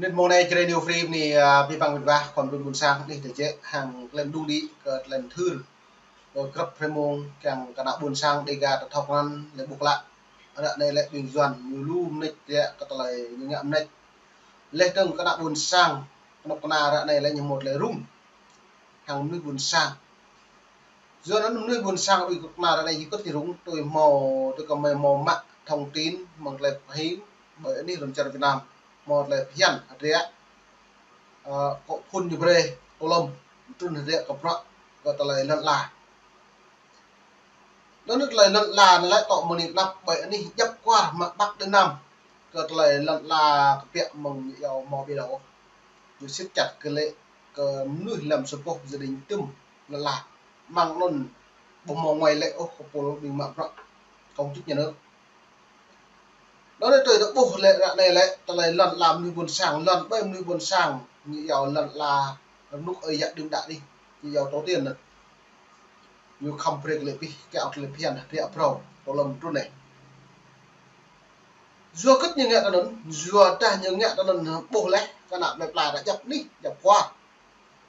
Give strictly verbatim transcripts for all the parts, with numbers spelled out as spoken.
Mơnit mông anai Jrai New Free anai, a, abih bang mơnuih khŏm ƀing ƀôn sang anih tơjĕ hăng klem đung đĭ kơ klem thưr. Kơ grăp hrơi mông kiăng kơ ană ƀôn sang Dêga ta thâo krăn lĕ ƀuh klă. Ră anai lĕ ƀing Yuan ñu lu mơneč ră kơ tơlơi ñu ngă mơneč. Laih dơ̆ng kơ ană ƀôn sang, kơnuk kơna ră anai lĕ ñu hmâo tơlơi rŭng hăng mơnuih ƀôn sang. Yua anŭn mơnuih ƀôn sang ƀing kơnuk kơna ră anai jing kơ̆t ñu rŭng tui hmâo, tui kơ mơi hmâo mă thông tin mơ̆ng tơlơi pơhing ƀơi anih lŏn čar Việt Nam, hmâo tơlơi phiăn hơdră, ơ, kơ phŭn ñu brơi, tơlŏm, trŭn hơdră kơ bruă, kơ tơlơi lŏn ala. Anŭn tơlơi lŏn ala anai lĕ tŏ mơ̆ng anăp ƀơi anih djŏp kwar mă Bắc đến Nam. Kơ tơlơi lŏn ala kơ biă mơ̆ng ñu iâu hmâo ƀiă ôh. Ñu siet čăt kơ lĕ kơ mơnuih lăm sa boh gia đình tŭm lŏn ala. Mơ̆ng anŭn ƀu hmâo ngui lĕ ôh kơ pôl ƀing mă bruă công chức nhà nước. Anŭn tui ta ƀuh lĕ ră anai lĕ tơlơi lŏn ala mơnuih ƀôn sang, lŏn ƀơi mơnuih ƀôn sang, ñu iâu lŏn ala rơnŭk ơi yă đưm đă anih, ñu iâu tổ tiên anŭn. Ñu khŏm brơi kơ lĕ pih, kơ ăt lĕ phiăn, hơdră phrâo, tơlŏm trŭn anai. Yua kơ̆t ñu ngă tui anŭn, yua dah ñu ngă tui anŭn ƀuh laih, kơ ană plơi pla ta djăp anih, djăp kwar.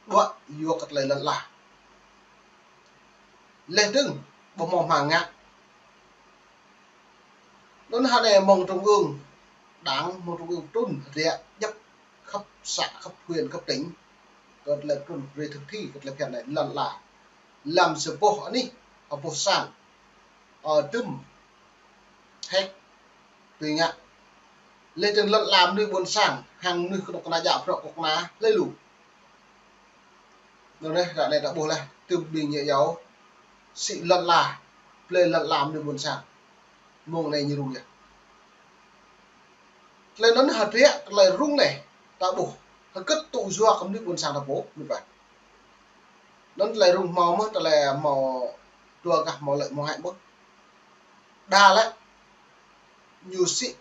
Đuaĭ yua kơ tơlơi lŏn ala. Laih dơ̆ng, ƀu hmâo hmang ngă. Anŭn hơnai mơ̆ng trung ương, đảng mơ̆ng trung ương trŭn hơdră djăp khăp xã, khăp huyện, khăp tỉnh. Kơ tơlơi trŭn brơi thực thi kơ tơlơi phiăn anai lŏn ala. Lăm sa boh anih, ha boh sang. Ơ, tŭm. Héc. Tui ngă. Laih dơ̆ng lŏn ala mơnuih ƀôn sang, hăng mơnuih kơnuk kơna djă bruă kơnuk kơna, hlơi lu. Anŭn anai, ră anai ta ƀuh laih, tŭm ƀing ñu iâu, sĭ lŏn ala, blơi lŏn ala mơnuih ƀôn sang. Mông anai ñu rŭng yơh. Tơlơi anŭn hơdră, tơlơi rŭng anai, ta ƀuh, hơget tŭ yua kơ mơnuih ƀôn sang ta pô, mĭt wa. Anŭn tơlơi rŭng hmâo mơ̆, tơlơi hmâo dua gah hmâo lợi hmâo hại mơ̆. Đa lĕ, ñu sĭ,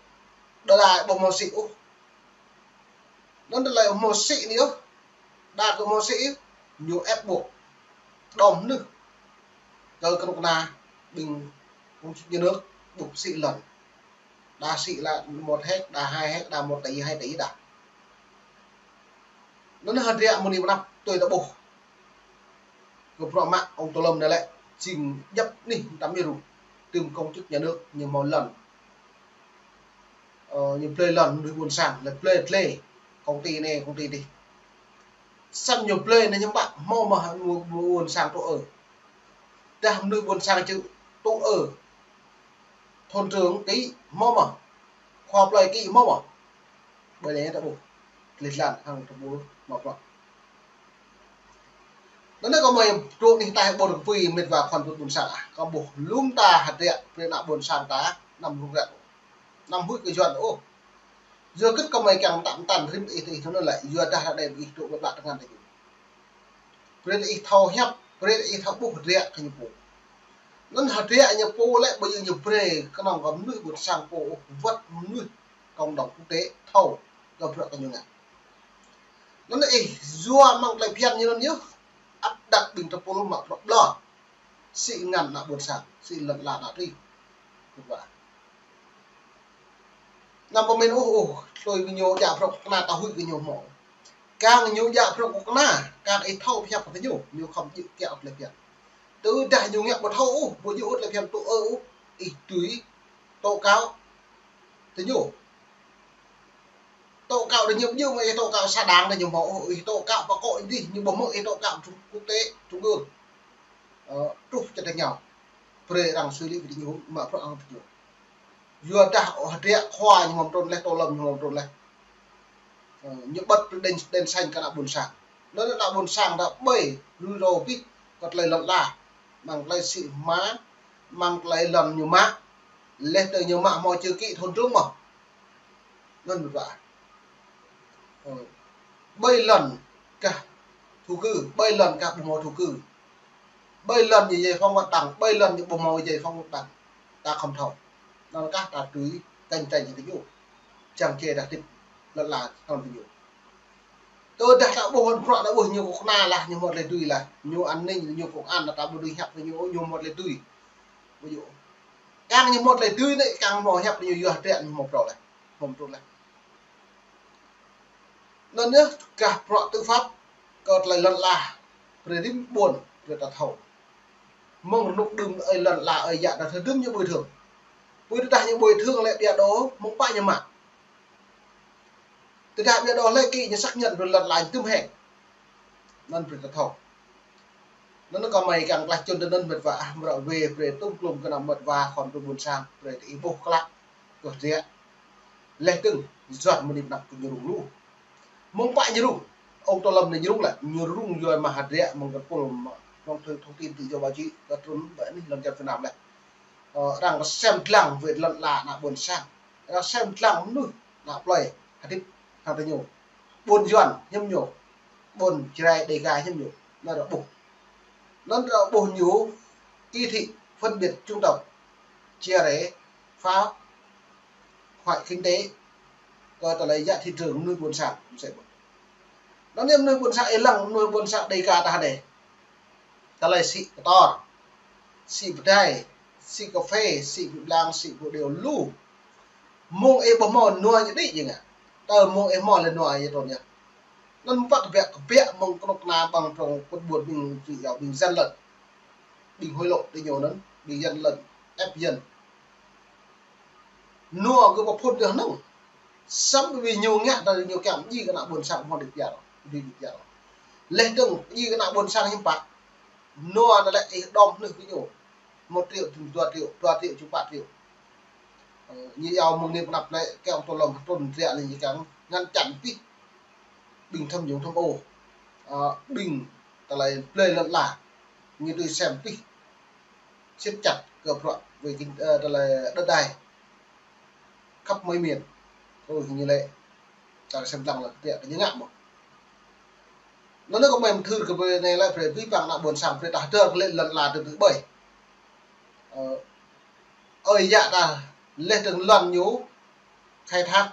đa đa ƀu hmâo sĭ ôh. Anŭn tơlơi hmâo sĭ anai ôh, đa kơ hmâo sĭ ôh, ñu ép buộc. Đom nưh. Kơ kơnuk kơna, ƀing công chức nhà nước, ƀuh sĭ lŏn. Đa sĭ lĕ một héc, đa hai héc, đa một tỷ, hai tỷ đa. Anŭn hơdră mơ̆ng anai mơnăp tui ta ƀuh. Kơ bruă mă ông Tô Lâm anai lĕ, jing djăp anih tăm ñu rŭng. Tŭm công chức nhà nước ñu hmâo lŏn. Ơ, ñu blơi lŏn mơnuih ƀôn sang, lĕ blơi, blơi. Công ty anai, công ty adih. Samơ̆ ñu blơi anai ñu ƀă hmâo mơ̆ mơnuih ƀôn sang tŭ ư. Dah mơnuih ƀôn sang čư̆ tŭ ư. Thôn trưởng ký hmâo mơ̆. Khua plơi ký hmâo mơ̆. Ƀơi anai ta ƀuh. Tơlơi lŏn hăng ta ƀuh mă bruă. Anŭn anai kơ mơi truh anih ta ƀôn kơ pui mĭt wa khua ƀôn sang ah. Kơ ƀuh lŏm ta hơdră brơi ană ƀôn sang ta, anăm rŭng răng. Anăm huĭ kơ Yuan ôh. Yua kơ kơmơi kiăng tăm tăn rĭm ih tơ ih thâo anŭn lĕ, yua dah ră anai ih dŏ ƀơi plă tơngan ta ñu. Brơi ih thâo hiăp, brơi ih thâo ƀuh hơdră kơ ñu pô. Anŭn hơdră ñu pô lĕ ƀu djơ̆ ñu brơi kơnơ̆ng kơ mơnuih ƀôn sang pô ôh, wơ̆t mơnuih cộng đồng quốc tế thâo kơ bruă kơ ñu ngă. Anŭn ih yua mơ̆ng tơlơi phiăn ñu anŭn yơh, ăt đăk ƀing tơpul mă bruă ƀlŏr. Sĭ ngăn ană ƀôn sang, sĭ lŏn ala ană tring. Mĭt wa. Anăm pơmĭn ôh, ôh, tui kơ ñu djă bruă kơnuk kơna ta huĭ kơ ñu hmâo. Kang ñu djă bruă kơnuk kơna, kang ih thâo pơhiăp kơ ñu, ñu khŏm djơ̆ kiăng tơlơi phiăn. Tơdah ñu ngă ƀu thâo ôh, ƀu djơ̆ tơlơi phiăn tŭ ư ôh, ih tui tố cáo tơ ñu. Tố cáo tơ ñu, ƀu djơ̆ mơ̆ ih tố cáo xã đảng tơ ñu hmâo ôh, ih tố cáo pơkŏ ih dih, ñu ƀu hmâo ih tố cáo trung, quốc tế, trung ương. Ơ, truh čơdơ̆ng ñu. Brơi arăng xử lý kơ ñu, mă bruă arăng tơ ñu. Yua dah ôh hơdră khua ñu hmâo trŭn laih, Tô Lâm ñu hmâo trŭn laih. Ơ, ñu bật đèn, đèn xanh kơ ană ƀôn sang. Anŭn ană ƀôn sang ta ƀơi, lui rô pih, kơ tơlơi lŏn ala. Mơ̆ng tơlơi sĭ hmua, mơ̆ng tơlơi lŏn ñu mă. Laih tơ ñu mă hmâo chữ ký thôn trưởng mơ̆. Anŭn mĭt wa. Ơ. Ƀơi lŏn kah thổ cư, ƀơi lŏn kah ƀu hmâo thổ cư. Ƀơi lŏn ñu giải phóng mặt bằng, ƀơi lŏn ñu ƀu hmâo giải phóng mặt bằng. Ta khŏm thâo. Anŭn kah ta tui căng thẳng tơ ñu. Čang čê ta tĭp lŏn ala hăng tơ ñu. Tơdah ta ƀuh hơ̆n bruă ta ƀuh ñu kơnuk kơna lah, ñu hmâo tơlơi tui lah. Ñu an ninh, ñu công an lah ta ƀu dưi hiăp kơ ñu, ñu hmâo tơlơi tui. Ƀu djơ̆. Kang ñu hmâo tơlơi tui anai, kang hmâo hiăp kơ ñu yua hơdră ñu hmâo phrâo lah. Hmâo phrâo lah. Anŭn yơh, gah bruă tư pháp kơ tơlơi lŏn ala, brơi rĭm ƀôn, brơi ta thâo. Mơ̆ng rơnŭk đưm ơi lŏn ala ơi yă ta thâo đưm ñu bồi thường. Pơ tơdah ñu bồi thường lĕ ƀiă đô, mơ̆ng pă ñu mă. Tơdah ƀiă đô lĕ kĭ ñu xác nhận brơi lŏn ala ñu tŭm hĕ. Anŭn brơi ta thâo. Anŭn kơmơi kiăng klah čun tơ anŭn mĕt wa ah, mrâo wai brơi tŭm klum kơ ană mĕt wa khŏm tŭm ƀôn sang, brơi tơ ih ƀuh klă kơ hơdră. Leh tơ̆ng, juăt mơni pơnăp kơ ñu rŭng lu. Mơ̆ng pă ñu rŭng, ŏng tơ lăm anai ñu rŭng lĕ, ñu rŭng yua mă hơdră mơ̆ng kơ pul mă, mơ̆ng thông, thông tin tự do báo chí, kơ trŭn ƀơi anih lŏn čar Việt Nam lĕ. Ơ, arăng rơsem dlăng wơ̆t lŏn ala ană ƀôn sang. Arăng rơsem dlăng mơnuih, ană plơi, hơdip, hăng tơ ñu. Ƀôn Yuan, hiam ñu. Ƀôn Jrai Đêga hiam ñu. Anŭn arăng ƀuh. Anŭn arăng ƀuh ñu, kỳ thị, phân biệt chủng tộc, chia rẽ, phá hoại kinh tế, kơ tơlơi yă thị trường mơnuih ƀôn sang, mơsĕ ƀuh. Anŭn yơh mơnuih ƀôn sang ih lăng, mơnuih ƀôn sang Đêga ta anai. Tơlơi sĭ kơtor, sĭ pơdai, sĭ kơphê, sĭ pơblang, sĭ pơđiâo lu. Mơ̆ng ih ƀu hmâo nua ñu đĭ jing ah. Tơ mơ̆ng ih hmâo lĕ nua ñu trŭn yơh. Anŭn pă kơ biă, kơ biă mơ̆ng kơnuk kơna ƀăng prŏng pŭt ƀuôn ƀing, ƀing yâo, ƀing dân lận. Ƀing hối lộ tơ ñu anŭn, ƀing dân lận, ép dân. Nua kơ pơphŭn tơ anŭn. Samơ̆ ƀing ñu ngă tơ ñu kiăng djai kơ ană ƀôn sang hmâo đĭ pơyơr, đĭ pơyơr. Leh tơ̆ng djai kơ ană ƀôn sang hiư̆m pă. Nua anŭn lĕ ih đom hơnưh kơ ñu. Một triệu, dua triệu, dua triệu, čuh pă triệu. Ơ, ñu yâo mơ̆ng anai pơnăp lĕ, kiăng tơ lăm trŭn hơdră lĕ ñu kiăng ngăn chặn pih. Ƀing tham nhũng tham ô. Ơ, ƀing tơlơi blơi lŏn ala. Ñu tui sem pih. Siết chặt kơ bruă về kinh, ơ, tơlơi đất đai. Khắp mọi miền. Ơ, ñu lĕ. Ta sem dlăng lĕ, tơlơi ñu ngă mơ̆n. Anŭn kơmơi mơthưr kơ brơi anai lĕ, brơi abih bang ană ƀôn sang, brơi ta hơdơr kơ lĕ lŏn ala tơ̆ tơ̆ ƀơi. Ơ, ơi yă ta, leh tơ̆ng lŏn ñu khai thác,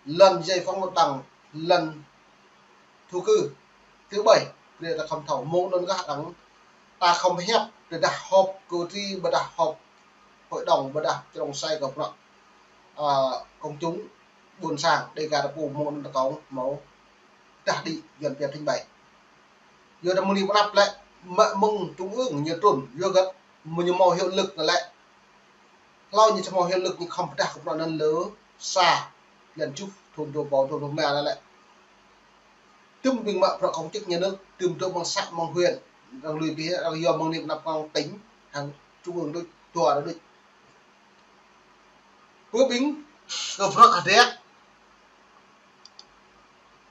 lŏn giải phóng mặt bằng, lŏn thổ cư, tơ̆ ƀơi, brơi ta khŏm thâo, mơ̆ng anŭn gah đăng, ta khŏm hiăp, tơdah họp cử tri, ƀôdah họp hội đồng, ƀôdah trong sai kơ bruă, ơ, công chúng, ƀôn sang, Đêga ta pô mơ̆ng anŭn ta kông, hmâo, tơdah đĭ, Yuan pia trình bày. Yua dah mơni pơnăp lĕ, mă mơ̆ng trung ương ñu trŭn, yua găt, mơ̆ ñu hmâo hiệu lực lĕ. Hlâo ñu či hmâo hiệu lực ñu khŏm pơdah kơ bruă anŭn lơ sa, blan tơjuh, thun dua rơbâo dua pluh rơma anŭn lĕ. Tơm ƀing mă bruă công chức nhà nước, tơm dŏ mơ̆ng xã, mơ̆ng huyện, arăng lui pih, arăng yua mơ̆ng anai pơnăp mơ̆ng tỉnh, hăng trung ương đôč, dua đôč. Pơ ƀing kơ bruă hơdră.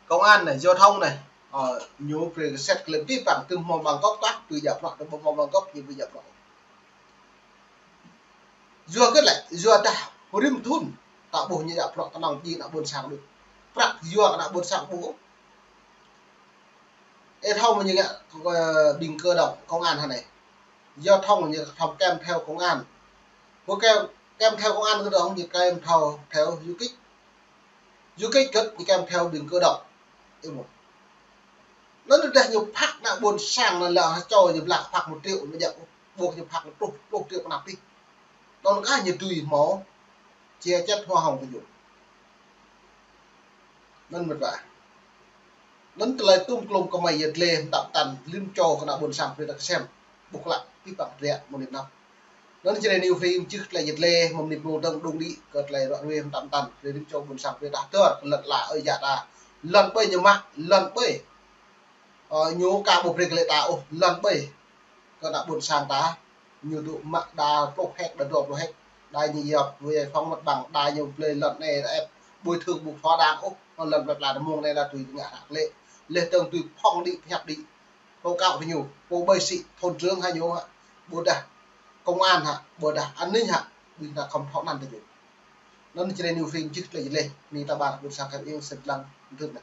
Công an anai, giao thông anai, ơ, ñu brơi kơ set kơ lĕ abih bang tơm hmâo bằng cấp tah, tui djă bruă, tơm ƀu hmâo bằng cấp, ñu ƀu djă bruă. Yua kơ lĕ, yua dah, rĭm thun, ta ƀuh ñu djă bruă kơnơ̆ng djai ană ƀôn sang đôč. Prăk yua kơ ană ƀôn sang ƀu. Ơ, thâo mơ̆ ñu ngă, ơ, ƀing cơ động, công an hă anai. Giao thông ñu thâo kèm theo công an. Ƀu kèm, kèm theo công an kơ dong, ñu kèm theo, theo du kích. Du kích găt ñu kèm theo ƀing cơ động. Ơ mơ̆. Anŭn dah ñu phak ană ƀôn sang anŭn lĕ hơčô ñu blak phak một triệu, mơ̆ djă ƀuh ñu phak pluh, pluh triệu pơnăp tih. Anŭn kah ñu tui hmâo, chia cắt hoa hồng kơ ñu. Anŭn mơ̆n wa. Anŭn tơlơi tŭm klum kơmơi yơh lĕ tơm tăn, rĭm čô kơ ană ƀôn sang brơi ta kơsem, ƀuh klă, abih bang hơdră, mơ̆ng anai pơnăp. Anŭn Jrai New Free mơčih tơlơi yơh lĕ, mơ̆ng anai pơnŭn dơ̆ng đung đĭ, kơ tơlơi ră ruai tơm tăn, brơi rĭm čô ƀôn sang brơi ta hơdơr, kơ lŏn ala ơi yă ta. Lŏn ƀơi ñu mă, lŏn ƀơi. Ơ, ñu ka ƀu brơi kơ lĕ ta ôh, lŏn ƀơi. Kơ ană ƀôn sang ta, ñu dŏ mă đa pluh héc, đa dua pluh héc. Đa ñu yap, giải phóng mặt bằng, đa ñu blơi lŏn anai, đa ĕp bồi thường ƀu thỏa đáng ôh, lŏn plơi pla ta mơ̆ng anai đa tui ngă hră lĕ. Leh tơ̆ng tui phŏng đĭ, pơhiăp đĭ. Tố cáo kơ ñu, pô ƀơi sĭ, thôn trưởng hă ñu hă, ƀôdah công an hă, ƀôdah an ninh hă, ƀing ta khŏm thâo anăn tơ ñu. Anŭn Jrai New Free mơčih tơlơi yơh lĕ, anai ta ƀar ƀôn sang kơ ƀing sem dlăng, mơthưr anai.